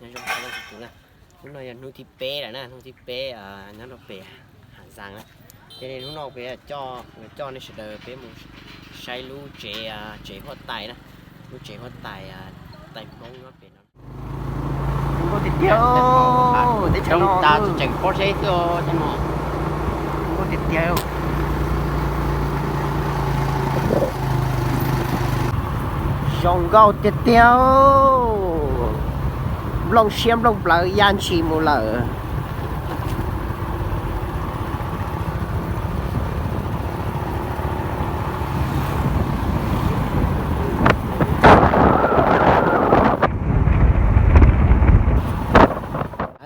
Nyob zoo txhua leej txhua tus na, hnub no yog hnub thib peb lawm na, hnub thib peb nyob rau pem Hav Zaas na. Ces hnub no peb coj, coj nej sawv daws peb mus saib lub tsev, tsev huab tais na, lub tsev huab tais, tais Hmoob nyob pem no. Zoo nkauj tiag tiag, teb chaws no tseem pob zeb xwb no. Zoo nkauj tiag tiag. Zoo nkauj tiag tiag. Nplooj siab nplooj plawv ya ntshis mus lawm.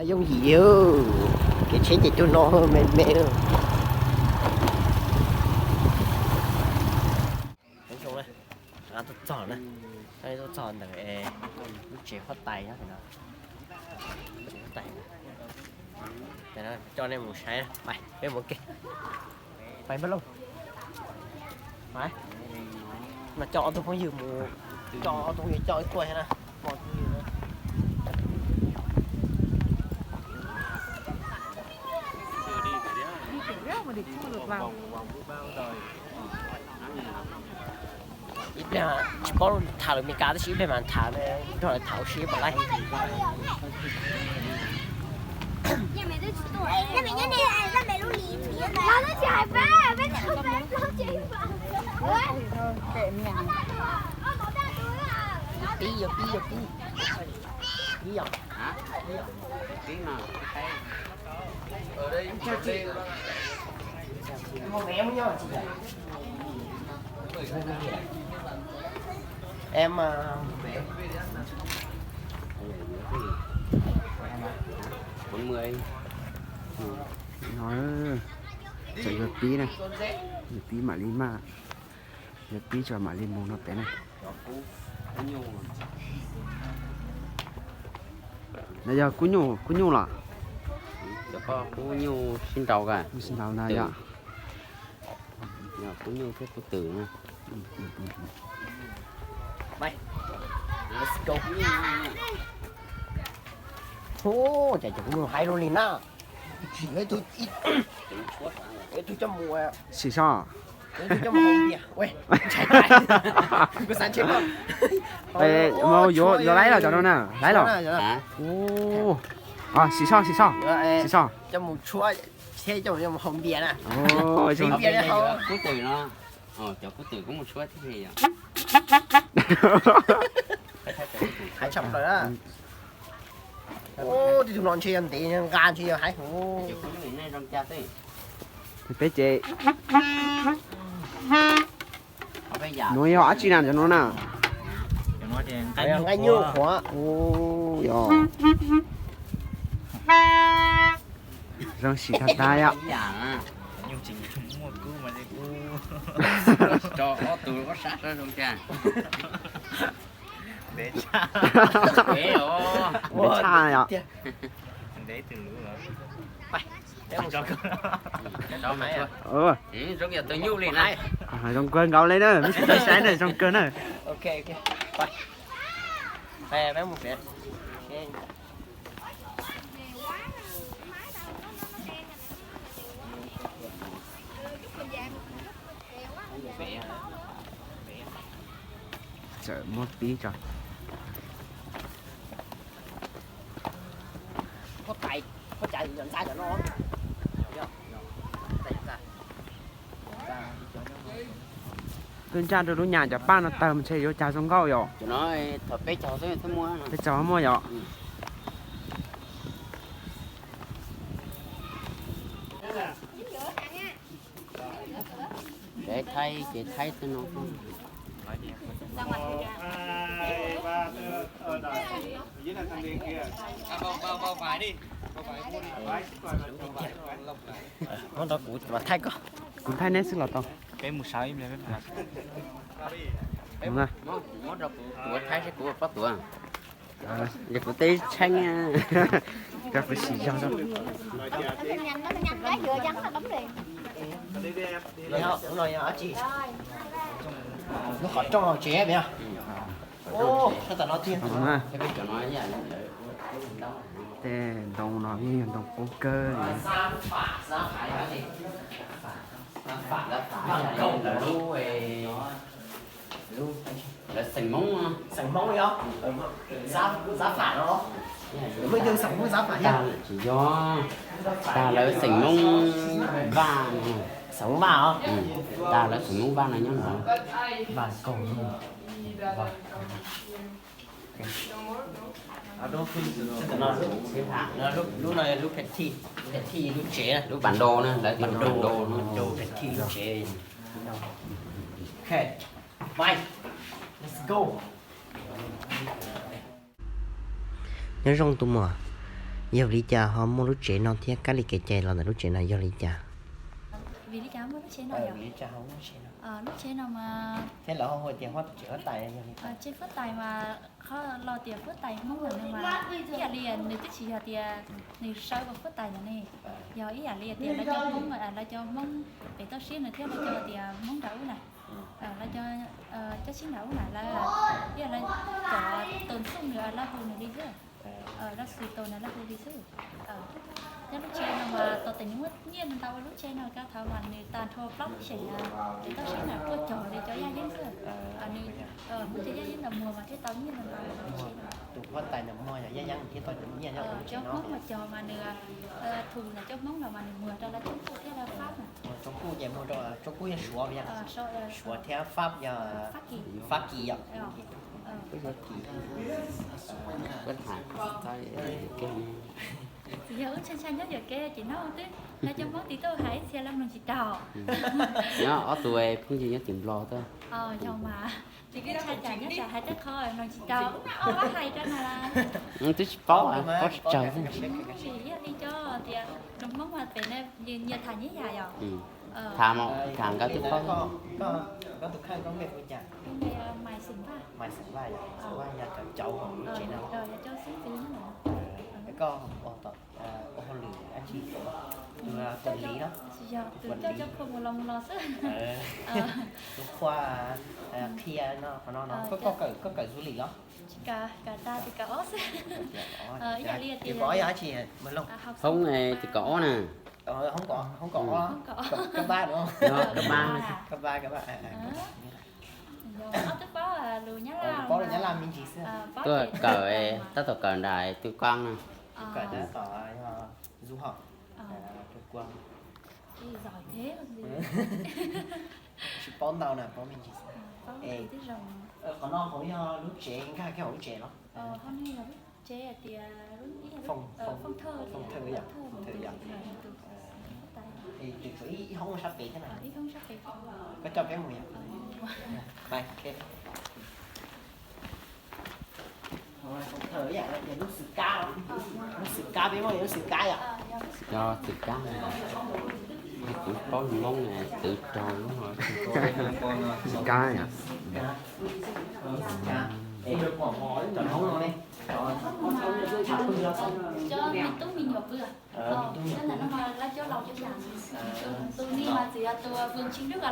Yooj yim, kev tsheb ces tug no me me. Tuaj txog na, tuaj txog ntawm lub tsev huab tais nyob no, tsev huab tais. Coj nej mus saib, peb mus ke. Pais npaj lauj. No coj ob tug phooj ywg mus, coj ob tug phooj ywg coj ib tuaj thiab na. Ib pliag tsis paub tham lus Meskas tab sis ib pliag mas tham, nrog lawv tham ua si puas laib. Pib, yog pib, yog pib. Pib yog. Em, no, tseem yuav pib na, yuav pib mam li maj, yuav pib tso mam li mus no pem na. No yog kub nyuj, kub nyuj los? Kub nyuj sib nraus, sib nraus na yog. Kub nyuj thiab kub twm na. Hu, cas cov kub nyuj haib luaj li na. Sim so. Yuav laib los cov no na, laib los. Sim so, sim so, sim so. Coj mus tshuab thiab coj mus haus npias na. Kub twm no, cov kub twm kuj mus tshuab thiab yom. Haib tshaj plaws na. Ub, tib tug no ntshe yog ntev nqa ntshe yog haib huv. Peb ces nuav yog dab tsi na cov nuav na? Nqaij nyuj qhuav. Ub, yog zoo sim tag tag yom. Ntev tshaj yom. Zoo kawg nkaus li na, mej saib na, zoo kawg na. Txawm muab pib tso. Twb ntsaj rau lub nyam cov paj no tawg mas ntshe yuav cas zoo nkauj yom. Peb caug muaj yom. Thaib, ces Thaib xwb no. Muab rau kuv mas Thaib koj. Kuv Thaib neb xwb los tau. Peb mus sawv ib pliag peb. Muab rau kuv tuav Thaib seb kuv puas paub tuav. Kuv teb tsheeb, kuv sim zog. Lub qhov rooj hauv tsev. Sab tom no thiab. Tej ntoo no yeej yog ntoo qub kawg li. Lawv xeem Hmoob, xeem Hmoob li os. Zab Pham no, muaj ib tug xeem Hmoob Zab Pham thiab. Tsis yog, tag lawv xeem Hmoob Vaj no. Xeem Hmoob Vaj os. Tag lawv xeem Hmoob Vaj no nyob no. Vaj Kaug. Lub no lub phem thij, phem thij lub tsev, lub bản đồ na, lawv tias bản đồ no, phem thij lub tsev. Ok, bye, let's go. Nyob zoo tus muam, yog li cas ho muaj lub tsev no thiab kab li kev cai los ntawm lub tsev no yog li cas? Vim li cas muaj lub tsev no yog? Lub tsev no mas thiab lawv ho hu tias tsev huab tais yog li cas? Tsev huab tais mas qhov los tias huab tais Hmoob no mas ib yam li nws twb tsis yog tias nws sawv ua huab tais no ne, yog ib yam li tias lawv cov Hmoob, lawv cov Hmoob pem toj siab no thiab lawv cov tias Hmoob nram ub na, lawv cov, cov sib nram ub na lawv, ib yam li cov tus ntxub nws lawv hu nws li xwb. Lawv xwm tus na lawv hu li xwb. Nyob lub tsev no mas tos tes nws muaj nyiaj ntau ua lub tsev no, koj thaum mas nws tag nrho plaub lub xeem, nws tau siab na puaj cog li cov yaj yeeb xwb. Nws muaj cov yaj yeeb ntawd muag mas thiaj tau nyiaj ntau ua lub tsev no. Tus huab tais ntawd muag yog yaj yeeb thiaj tau cov nyiaj nyob ua lub tsev no. Cov Hmoob mas cog mas nws, thum na cov Hmoob los mas nws muag rau lawv Tsoob Kuj thiab lawv Fab na. Muag Tsoob Kuj ces muag rau Tsoob Kuj yog Suav yog, Suav thiab Fab yog, Fab Kis yom. Tsis yog wb ntshai ntshai nyob yuam kev ces no twb lawv cov Hmoob tim tuaj hais ib txhia lawv mloog tsis tau. Nyob ob tug phooj ywg nyob tim Nplog tuaj. Yog mas, tsis ntshai cas nyob tsam hais tej qhov mloog tsis tau, ob pab hais rau na. Twb tsis paub, paub tsis tsawg xwb. Yog li cov tias lus Hmoob mas pem no nyias tham nyias yam yom. Tham, tham nkawd twb paub. Koj tus kheej koj npe hu cas? Kuv npe Maiv Xeem Vaj. Maiv Xeem Vaj yom, Xeem Vaj yog cov caum hauv lub tsev no. Yog cov xeeb txwv no. Koj ua hauj lwm dab tsi? Ua tus li no. Tsis yog, tus coj cov phom mus los mus los xwb. Tus qhua qhia no, qhov no no. Koj, koj kawm, koj kawm du lịch los? Tsis kawm, kawm tas tiam kawm ob xwb. Ib yam li tias kawm ob yog dab tsi? Hoob tiam kawm ob na. Hoob kawm, hoob kawm ob. Kab pab, kab pab, kab pab. Paub lus Nyab Laj, paub lus Nyab Laj me ntsis xwb. Tuaj kawm, tab tom kawm nram Tuyên Quang na. Kawm tab tom yog du học Tuyên Quang. Tsis paub ntau na, paub me ntsis xwb. Qhov no hauv yog lub tsev, nkag kiag hauv lub tsev los? Tsev hais tias, phone, phone thawj, phone thawj yom, phone thawj yom. Ces tshuav ib hoob sab pem thiab na. Koj coj peb mus yom. Phone thawj yom, lub xwm kab, lub xwm kab peb muaj lub xwm kab yom. Yog xwm kab, kuv paub Hmoob twv raug lub xwm kab yom. Cov Hmoob no ne, cov me tub me nyuam pw. Cov ntawm no mas lawv cov laus cov yam, tus ni mas txawm yog tus vườn tsis dub,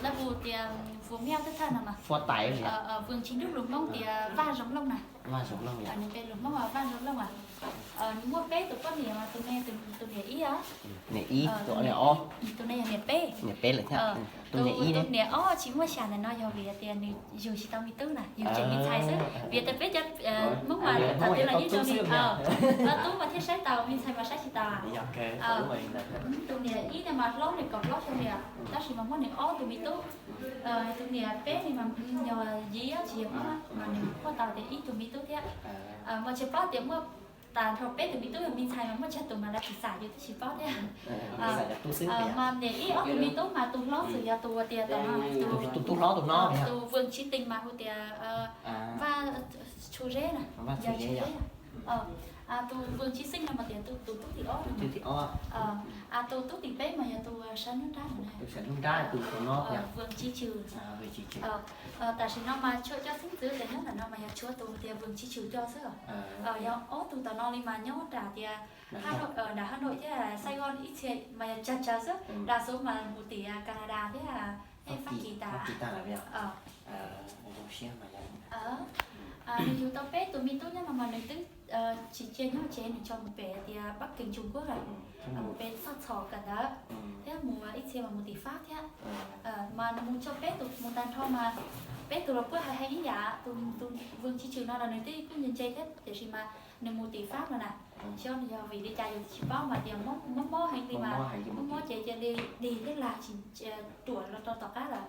lawv hu tias vườn meo thawj thawj no mas. Vườn tsis dub lus Hmoob tias Vaj Zoov Looj na. Nws npe lus Hmoob Vaj Zoov Looj mas. Nws muaj peb tus poj niam mas tus me, tus niam ib, tus no yog niam peb. Tus niam ob tsis muaj xya ntawm no yog vim tias nws yug tsis tau me tub na, yug tseem me ntxhais xwb. Vim tias peb cov Hmoob mas thaum twg los yeej zoo li, tub mas thiaj saib tau, me ntxhais mas saib tsis tau. Tus niam ib no mas hlob nws kaum plaub xyoo li, tab sis mas muaj nws ob tug me tub. Tus niam peb ni mas yog Yiv, tsis yog Hmoob mas nws muaj tau tias ib tug me tub thiab. Mas tsis paub tias muaj tas nrho peb tus me tub yog me ntxhais mas muaj tsawg tus mas lawv tsis xam, yus twb tsis paub thiab. Mas niam ib ob tug me tub mas tus hlob txawm yog tus tias tom no, tus tub hlob tus no, tus vườn tsis tees mas hu tias Vaj Tshu Zeb na, yog Tshu Zeb. Tus vườn tsis xeej no mas tias tus tub tim ob, tus tub tim peb mas yog tus sawv nruab nrab, tus sawv nruab nrab, tus no, vườn tsis chwm. Tam sim no mas tshuav cov xeeb ntxwv tias nyob ntawm no mas yog tshuav tus tias vườn tsis chwm coj xwb. Yog ob tug tom no li mas nyob nram tias Hà Nội, nram Hà Nội thiab Sài Gòn ib txhia mas yog tsawg tsawg xwb, đa số mas mus tim Canada thiab Hoa Kỳ tas. Nws yug tau peb tus me tub nyob no mas nws twb tsis cia nyob tsev, nws tso mus pem tias Bắc Kinh Trung Quốc lawm, mus pem txoj txhos kawm ntawv thiab mus ib txhia mas mus tim Fab thiab. Mas nws mus tso peb tus mus tag nrho mas peb tus los puab hais hais ib yam, tus Vwm Tsis Tswm no los nws twb kuj ntse ntse thiab tiam sis mas nws mus tim Fab no na. Xyov yog vim li cas yus tsis paub mas tias mob mob heev li mas mob mob ces cia li dig thiab lag tsis ruam los rau tom qab lawm.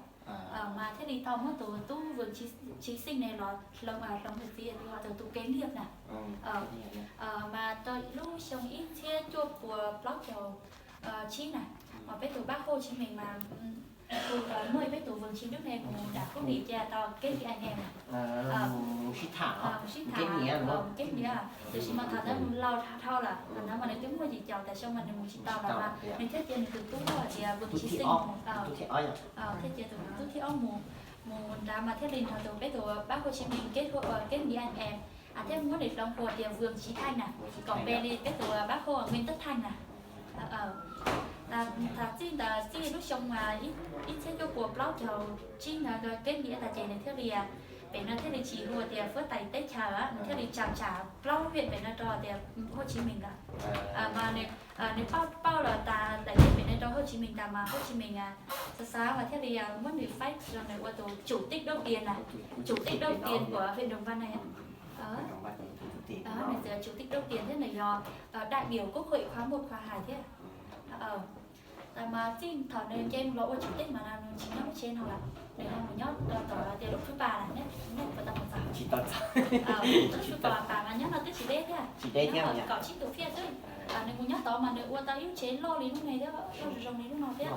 Mas thiaj li tau muab tus tub Vwm Tsis Xeej ne los hloov, hloov nws txiv tus Kev Liaj na. Mas rau lub xyoo ib txhiab cuaj puas plaub caug tsib na, mas peb tus Bác Hồ Chí Minh mas tus muaj peb tus Vwm Tsis Dub ne mus nram Phúc Định ces tau Kev Liaj ne. Mus sib tham, mus sib tham, mus kev liaj, tiam sis mas thaum ntawd mus laus dhau lawm, thaum ntawd mas nws twb muaj yim caum tawm xyoo mas nws mus tsis tau lawm mas nws thiaj cia nws tus tub hais tias Vwm Tsis Xeej mus, thiaj cia tus tub thib ob mus, mus nrad mas thiaj li nrog tus peb tus Bác Hồ Chí Minh kết hôn, Kev Liaj ne, thiaj muab nws hloov hu tias Vwm Tsis Thanh na, kom npe li peb tus Bác Hồ Nguyễn Tất Thành na. Thaum txij ntawd txij lub xyoo ib txhiab cuaj puas plaub caug tsib ntawd Kev Liaj tas ces nws thiaj li, pem no thiaj li tsis hu tias Phú Tài teb chaws, nws thiaj li tsa tsam plaub huyện pem no rau tias Hồ Chí Minh lawm. Mas nws pauj pauj los tas daim teb pem no rau Hồ Chí Minh tas mas Hồ Chí Minh xav xav mas thiaj li muab nws faib rau nws ua tus chủ tịch đầu tiên na, chủ tịch đầu tiên của huyện Đồng Văn này. Nws txawm chủ tịch đầu tiên thiab nws yog đại biểu Quốc hội khóa một khóa hai thiab. Tas mas txij thaum nws nce mus los ua chủ tịch mas nws tsis nyob lub tsev no lawm, nws ho mus nyob tom tias lub Phú Bà na, neb puas tau mus txog? Lub Phú Bà mas nyob no twb tsis deb thiab, nyob kaum tsib tus phiaj xwb. Nws mus nyob tod mas nws ua tau ib lub tsev loj li lub no thiab, loj zoo zoo li lub no thiab.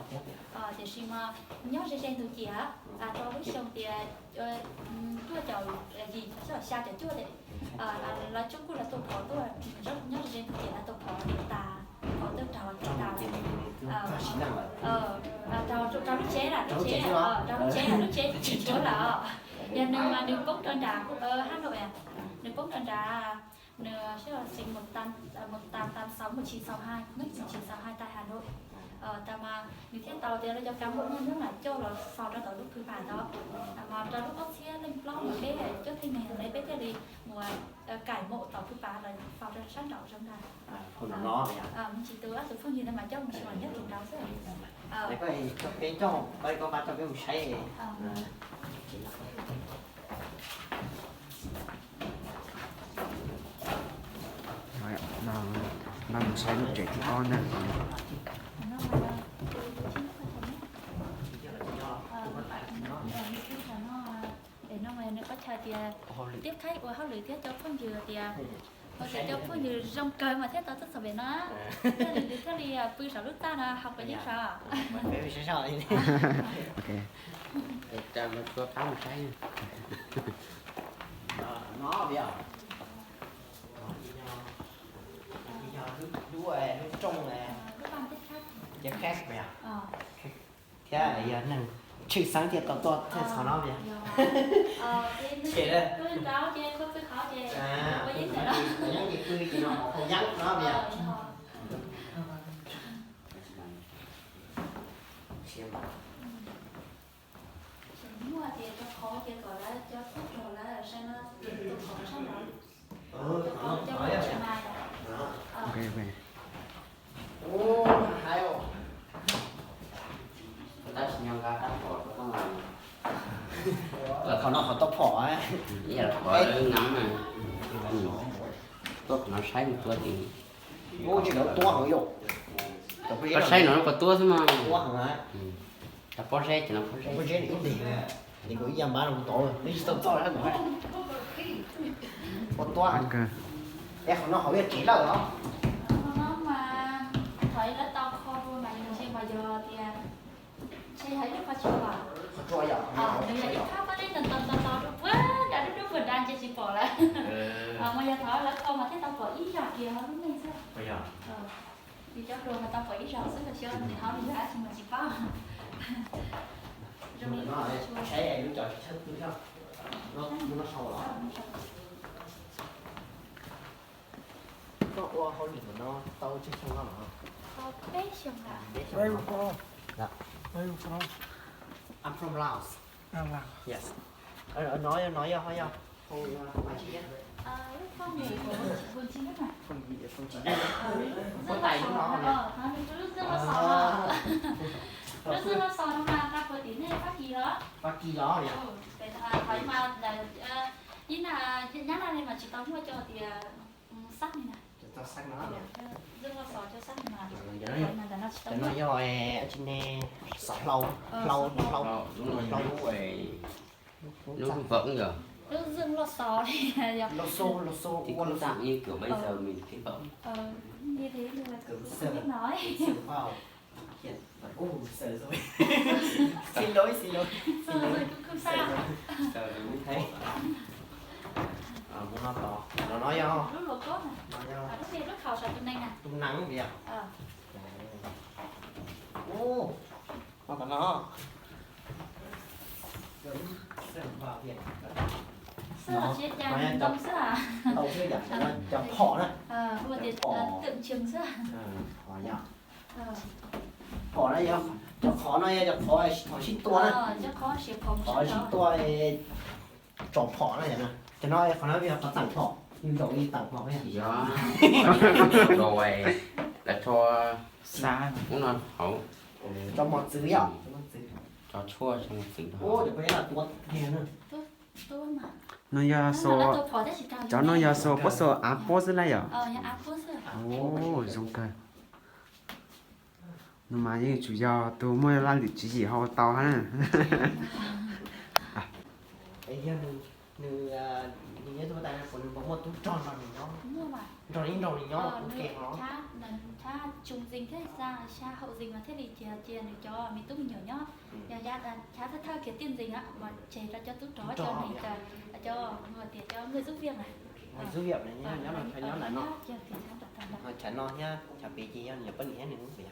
Tiam sis mas nyob ze ze ntug ciam, rau lub xyoo tias cuaj caum yim, xya caum cuaj tes, lawv tsob kuj lawv tua phom tuaj, nyob ze ze ntug ciam lawv tua phom tas, phom tuaj raug tas, raug rau lub tsev lawm, lub tsev, rau lub tsev, lub tsev tsis tshuav lawm. Yog nws mas nws poob rau nram Hà Nội, nws poob rau nram, nws sinh một tám, một tám tám sáu, một chín sáu hai, mất một chín sáu hai tại Hà Nội. Tas mas nws thiaj tau tias lawv cov cán bộ nhà nước mas coj los faus rau tom lub Phú Bà tod. Tas mas rau lub ob txhiab leej plaub mas peb cov thej neeg ne peb thiaj li mus cải mộ tom Phú Bà los faus rau sab nraum zoov ntag. Tsis tus ob tug phooj ywg ntawd mas coj mus xyuas nyob rau nraud xwb. Peb coj, koj pab coj peb mus saib. Npaj mus saib lub tsev thib ob ntag. Pem no mas nws qhov chaw tias tiếp khách ua hauj lwm thiab cov phooj ywg tias, ua tias cov phooj ywg zoo kawg mas thiaj tau tuaj txog pem no. Thiaj li nws thiaj li pw saum lub txaj no hauv pas yeeb saud. Lub rooj, thiab yog neeg tshwj xeeb thiaj tau tuaj txog no. Yeeb ces pw ces no hauv yeeb no. Muaj tias cov qhov tias kom lawv cov tub rog lawv saib no, tus qhov sab no. Tab sis nyob nqa rab phom rau koj. Qhov no qhov tau phom. Tuaj qhov no saib mus tuaj ces. Ub, tsis lawv tuab heev yom. Koj saib no puas tuab xwb mas. Tuab heev. Cov pob zeb ces no pob zeb. Pob zeb nws ib ntig, nws kuj ib yam npab no kuv tod, nws tsis tau txog. Puas tuab heev. Es qhov no hauv yog tsev lawm los? Qhov no mas thaum lawv tau kho rau mas ntshe mas yog tias ntshe yog ib lub qhov tsua. Qhov tsua yom? Nws yog ib phab pob zeb ntau ntau ntau ntau rau puag nram dub dub puag nrad ntshe tsis pom lawm. Mas yog thaum lawv kho mas thiaj tau pom ib zaug kiag hauv lub neej xwb. Yus cov hluas mas tau pom ib zaug xwb los xyov nws hauv nws yog dab tsi mas tsis paub. Zoo li lub qhov tsua. Koj ua hauj lwm no tau tsawg xyoo no lawm? Tau peb xyoo lawm. Where you from? I'm from Laos. Yes. Nói, nói, nói, nói. Phòng, phòng gì vậy? Phòng gì vậy? Phòng chị Duyên. Phòng tài đúng không? Lub xương lò xo no, lub xương lò xo no mas ta puas tim nej Fab Kis los? Fab Kis los yom? Thaum mas ib na, nyab laj li mas tsis tau muaj cov tias sab li na. Cov sab no. Xương lò xo cov sab li mas. Cov no yog tsis ne, xov hlau, hlau, hlau, hlau lub, lub vawm yog. Lub xương lò xo li yog. Lò xo, lò xo, Thì ua cũng lò xo. Tạm như kiểu bây giờ mình cái vỏ. Như thế nhưng mà tôi cũng không biết nói. Xương hlau. Hiện vật u sờ rồi. Xin lỗi, xin lỗi. Sờ rồi cũng không sao. Sờ rồi mới thấy. Ờ, muốn nó to. Nó nói không? Lub lua kos na. Nó không? Lub này lub khau sawv tus neeg na. Tus neeg vậy à? Ờ. Ồ, nó có nó. Xương hlau hiện vật. Xương hlau chỉ là chà, nó là đông xương à? Lâu xương à? Nó chà phỏ đó. Ờ, vừa thì, ờ, tượng trưng xương à? Ờ, phỏ nhỉ? Phom no yog cov qhov no yog cov qhov thaum sib tua na. Qhov sib tua tso phom no yog no. Cov no qhov no yog qhov tag phom, yus zaum li tag phom. Yog rau lawv tso xab ub no hauv. Tso mos txwv yom. Tso tshuaj tso mos txwv. No yog xua, cov no yog xua pob xua av pob xwb lawm yom. Zoo kawg. No mas yeej tsuas yog tus muaj laj lim tswv yim hau tau hab. Nws, nws nyob tub tas puas nws puas muaj tub rog nrog nws nyob, nrog nws nyob ua ke ho? Chav tsoom ntxees thiab xya hau ntxees mas thiaj li cia cia nws cov me tub me nyuam nyob. Yog chav thawj thawj kiag tiaj ntxees mas tseg rau cov tub rog cov neeg, cov tias cov người giúp việc na. Người giúp việc nyob nyob nyob ntawm no. Chav no thiab chav pem ces yog nws poj niam thiab nws lub pem.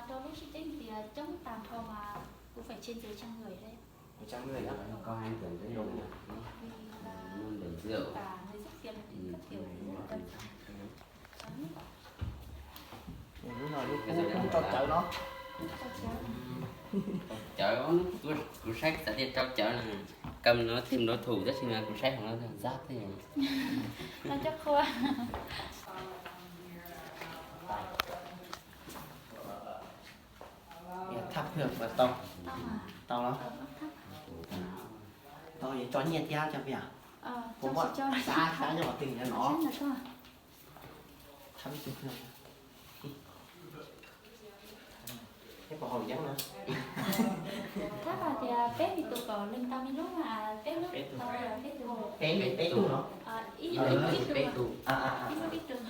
Rau lub sib ceeb tias coob tag nrho mas kuv phải trên dưới trăm người đấy. Một trăm người á? Có hai tưởng tới đâu nhỉ? Vì là cả người giúp việc lẫn các kiểu người dân. Lub no lub kuv rau cawv no. Cawv, kuv saib xav tias rau cawv na, kam no tìm đối thủ tab sis mas kuv saib hauv no zab thiab. Cov qhua. Thaj phwj mas tau, tau los? Tau, yuav tso nyiaj thiab tso pem? Kuv muab xab xab nyob qhov twg nyob no. Thab ib tug. Peb puas haus yeeb na? Thab hais tias peb me tus kom leej tau me lub, peb lub tau peb tug. Peb, peb tug los? Ib lub ib tug. Ib lub ib tug.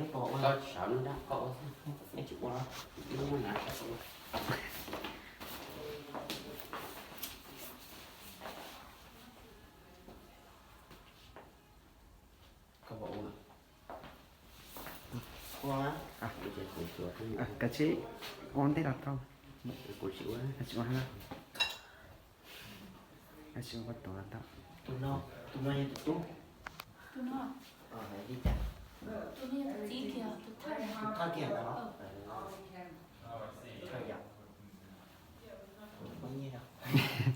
Koj sawv nws dab koj ua xwb, neb tsis ua los? Ib lub na. Koj puas ua? Ua. Kav tsij ua ntej los tau. Kuv tsis ua. Tsis ua. Tsis ua koj tuav tau. Tus no, tus no yog tus tub. Tus no. Li cas? Tus no yog tus txiv kiag, tus thawj. Tus thawj kiag ntawd los? Thawj yom. Muaj nyiaj,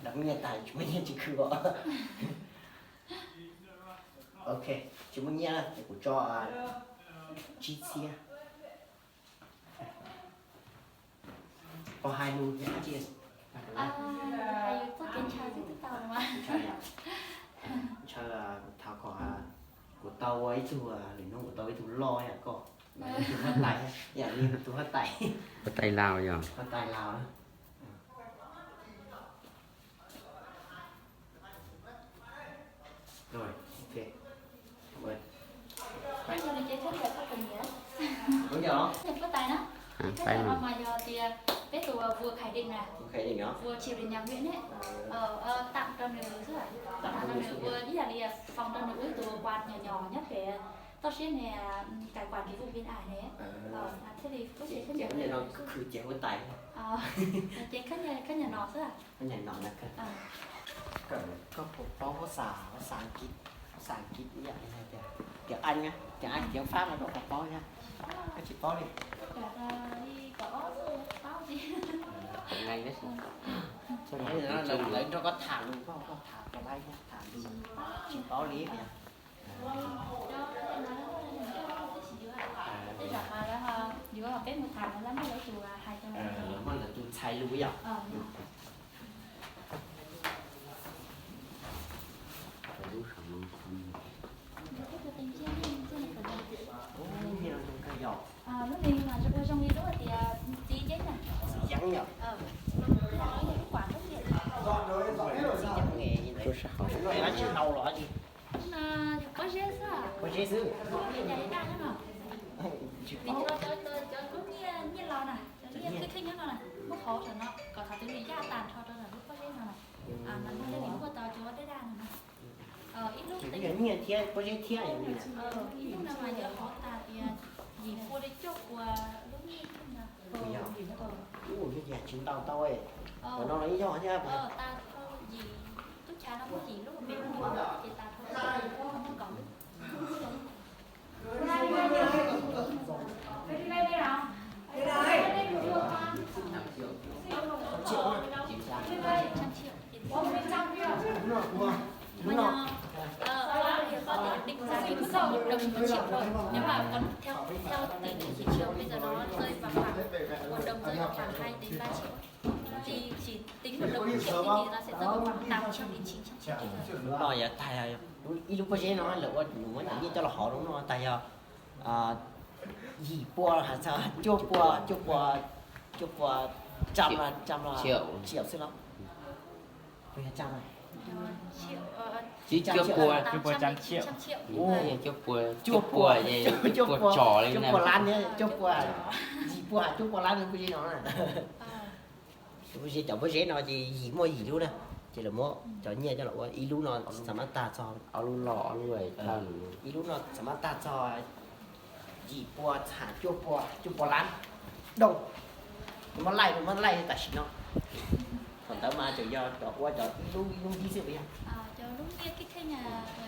lawv muaj nyiaj tas tsis muaj nyiaj tsis khwv os. Ok, tsis muaj nyiaj na, ces kuv tso tsib txhiab. Koj hais lus dab tsi? Hais lus txoj kev ntshaw xwb twb tau los mas. Ntshaw, kuv thov kom kuv tau ua ib tug, lwm hnub kuv tau ua ib tug loj yam koj, ib tug huab tais, yam li tus huab tais. Huab tais Laus yog? Huab tais Laus. Rồi, ok. Cảm ơn. Ui. Ui, giờ này chị thấy là có tình nghĩa. Ủa, giờ hả? Nhập có tài đó. Cái tài mà, mà giờ thì, à, bé tụi, à, vừa khải định nè. Vừa khải định hả? Vừa chịu để nhập viện ấy. Ờ. Ờ, ờ, tặng cho nụ xíu ạ. Tặng cho nụ xíu. Tặng cho nụ vừa với lại, à, phòng cho nụ ước tụi quạt nhỏ nhỏ nhất để tao sẽ nè, ừ, cải quản cái vùng bên ải này ấy. Ờ. Ờ, à, thế thì có thể chấp nhận. Chị, chị, chị, chị không tài. Ờ, chị có nhà, có nhà nọ xíu ạ. Koj nyob no na kawg. Koj puas paub xav, xav Askiv, xav Askiv ib yam li tias, tias Anh á, tias Anh tias Pháp no koj puas paub thiab? Koj tsis paub li. Koj tsis paub li. Lawv nrog koj tham lus, koj koj tham koj laib thiab tham lus tsis paub li tias. Tej zaum mas lawv yuav peb mus tham mas lawv muaj lawv tus hais, lawv muaj lawv tus txhais lus yom. Lub no zoo kawg yom. Lub no mas ua zoo li lub hais tias txiv yeeb na. Txiv yeeb yom. Lub kuam lub yeeb. Txiv yeeb, lub no yog pob zeb xwb. Pob zeb xwb. Cas li daj nyob no. Vim cov, cov, cov lub nyiaj, nyiaj laus na, cov nyiaj kheej kheej nyob no na, muab hauv saum no kom qhov twg li yaj tas nrho rau saum lub pob zeb no na. Mas muaj tej vim muaj tau cov daj daj no na. Ib lub nyiaj thiab pob zeb thiab. Ib lub no mas yuav hauv tas tias yim pua li cuaj pua lub nyiaj thiab na. Yog tias tsis ntau tau, qhov no los ib yog thiab. Tas dhau yim, tub chav no muaj yim lub, peb lub ces tas dhau muaj kaum lub. Mas yog, ua li koj tias đỉnh giá thì một đồng một triệu thôi. Nếu mà còn theo, theo tỷ lệ thị trường bây giờ nó rơi vào khoảng một đồng rơi vào khoảng hai đến ba triệu. Thì chỉ tính một đồng một triệu thì nó sẽ rơi vào khoảng tám trăm đến chín trăm triệu. Lub no yog tag, ib lub pob zeb no lawv ua, muab cov nyiaj coj los hauv lub no tag yog yim pua, cuaj pua, cuaj pua, cuaj pua, trăm, trăm triệu xwb los? Tsis cuaj pua, cuaj pua, cuaj pua, cuaj pua, cuaj pua lab thiab cuaj pua, yim pua, cuaj pua lab lub pob zeb no na. Pob zeb, cov pob zeb no ces yim, muaj yim lub na, ces lawv muab cov nyiaj coj los ua ib lub no txam mab tag txog, ib lub no txam mab tag txog yim pua txham cuaj pua, cuaj pua lab doos. Muab laij, muab laij tam sim no. Thaum ntawd mas tseem yog cov ua cov ib lub ib lub ntib xwb puas yog? Cov lub nyiaj kheej kheej,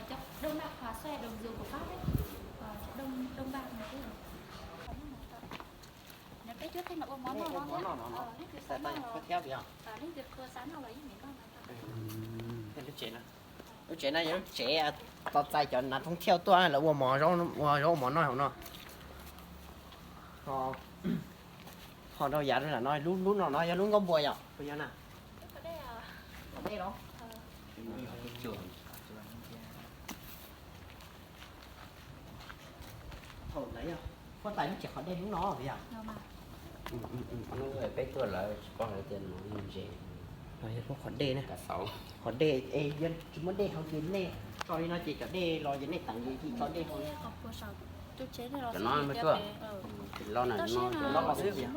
cov đông bạc hòa xoay đồng rubles của Pháp ấy. Cov đông, đông bạc này chứ. Peb cuab theej los ua mov noj no, leej twg xav noj los, leej twg qhua xav noj los yeej meem noj no. Lub tsev no yog lub tsev tos txais cov nav thoob thiaj tuaj lawv ua mov, ua zaub ua mov noj hauv no. Ho rau yav no, lub no no yog lub nkaub npua yom, puas yog na? Qhov dej los? Thaum ntawd yog huab tais lub tsev qhov dej lub no puas yog? Peb tuaj lawv tsis paub hais tias no ntses. Yog lub qhov dej na. Qhov dej, tsis muaj dej haus ces nej tso li no ces cov dej los ces nej teev ces tso dej haus. Cov no mas tuaj, cov no los xwb puas yog?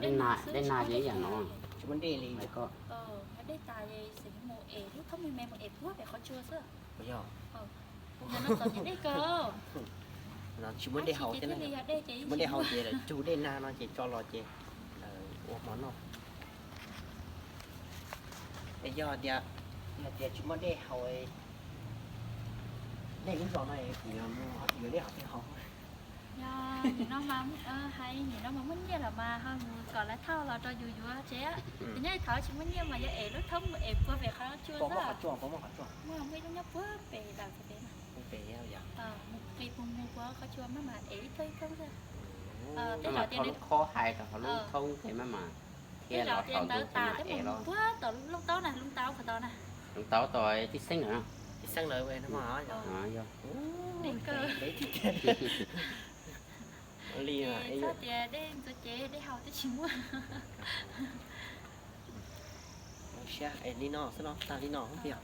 Dej nag ces ib yam no. Tsis muaj dej li. Puas yog? Tsis muaj dej haus thiab, tsis muaj dej haus ces lawv cug dej nag no ces tso los ces ua mov noj. Es yog tias, yog tias tsis muaj dej haus, nej lub zos no yuav dej qhov twg haus? Yog nim no mas, hais nim no mas muaj nyiaj lawm mas ho mus kom lawv thauj los rau yus yuav tsev. Ces nyob li thaum tsis muaj nyiaj mas yuav ev lub thoob mus ev puag pem qhov tsua xwb. Muaj, muaj ib lub nyob puag pem lawm pem no. Mus qis mus mus puag qhov tsua maj mam ev ib thoob ib thoob xwb. Tej zaum tias nws khob hais rau qhov lub thoob ces maj mam thiaj los saum ntawd tas thiab mus puag tom Looj Taub na, Looj Taub qhov tod na. Looj Taub tod tib xeeb lawm. Tib xeeb lawm. Yog. Li txhob tias dej ntxuav cev dej haus twb tsis muaj. Siab es li no xwb no, tag li no xwb yog.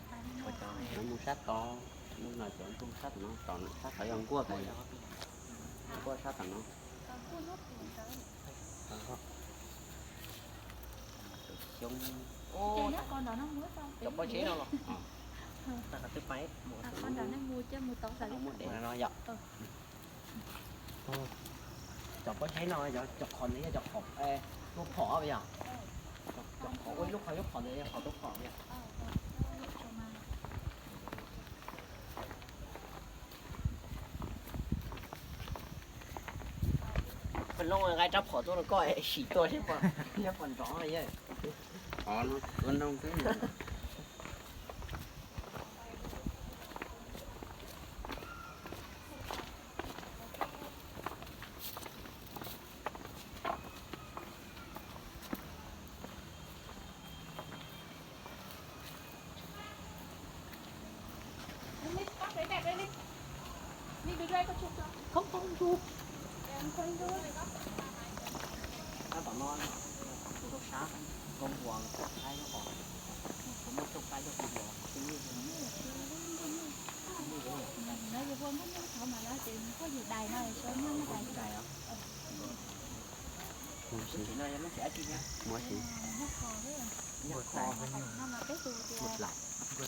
Cov no mus sab tod, mus no cov ntug sab tod no, tom sab tod yog nkuaj tas, nkuaj sab tom no. Xyoob. Cov pob zeb no los? Qhov twb pais mus no yom. Cov pob zeb no yog cov qhov ntawd yog cov qhov tua phom yog? Cov qhov ua ib lub qhov ib lub qhov ntawd yog qhov tua phom yog? Peb Nqa rab phom tuaj rau koj sim tua seb puas nrov yawg. Tua nroo xwb. Tab tom no kuv rau sab, rau npua qaib lub hos, kuv muab rau qaib rau kuv yuav. Mus tsis no yog lub tsev dab tsi thiab? Mus tsis. Npua qhov, npua dlaim, npua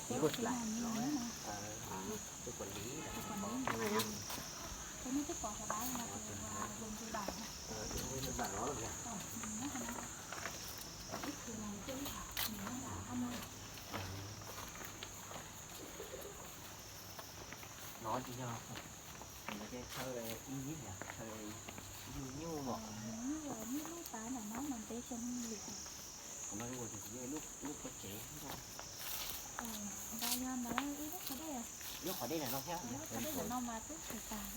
dlaim, npua dlaim. Tus quản lý, tus quản lý. No tsis yog, no ces chaw ib yig, chaw yug nyuj os. Nyuj lub pab ntawm no mas peb xyoo lim. Qhov no ua tus txiv lub, lub pob tsev. Ntawd yog ntawd ib lub qhov dej. Lub qhov dej ntawm no thiab. Lub qhov dej ntawm no mas twb tshem tas.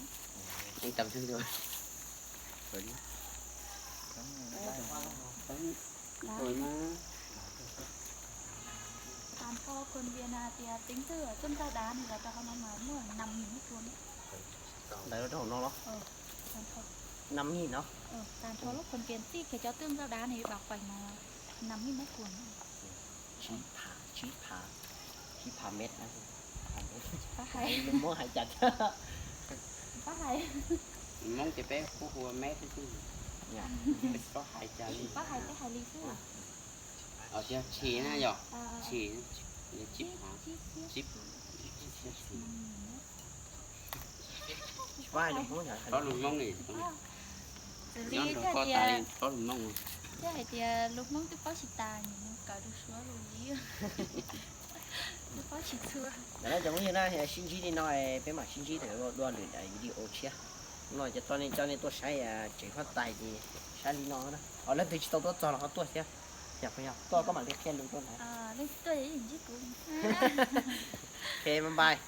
Tab sis tag nrho khuôn viên tias tính từ ở Tương Giao Đá này là rau hauv no mas muaj năm nghìn mét vuông. Ntawd rau hauv no los? Năm nghìn no. Tag nrho lub khuôn viên txij kev cov Tương Giao Đá này vào khoảnh mà năm nghìn mét vuông. Tsib phav, tsib phav, tsib phav met. Pab hais. Hmoob hais cas thiab? Pab hais. Hmoob ces peb kuj hu ua met xwb. Pab hais, peb hais li xwb. Tshis na yom, tshis, tsib phav, tsib, tsis paub lus Hmoob li. Nyob nrog koj tas li paub lus Hmoob. Thiab hais tias lus Hmoob twb paub tsis tas, kawm rau Suav lus li. Twb paub tsis txhua. Ntawm no cov phooj ywg na, sib ntsib li no, peb mam sib ntsib rau dua lwm daim video tshiab. No ces coj nej tuaj saib tsev huab tais ces saib li no na. Leej twg tsis tau tuaj txog los ho tuaj thiab. Yog puas yog? Tuaj koj mam li qhia lus rau ntawd. Leej twg tuaj ntsib kuv. Ok, bye bye.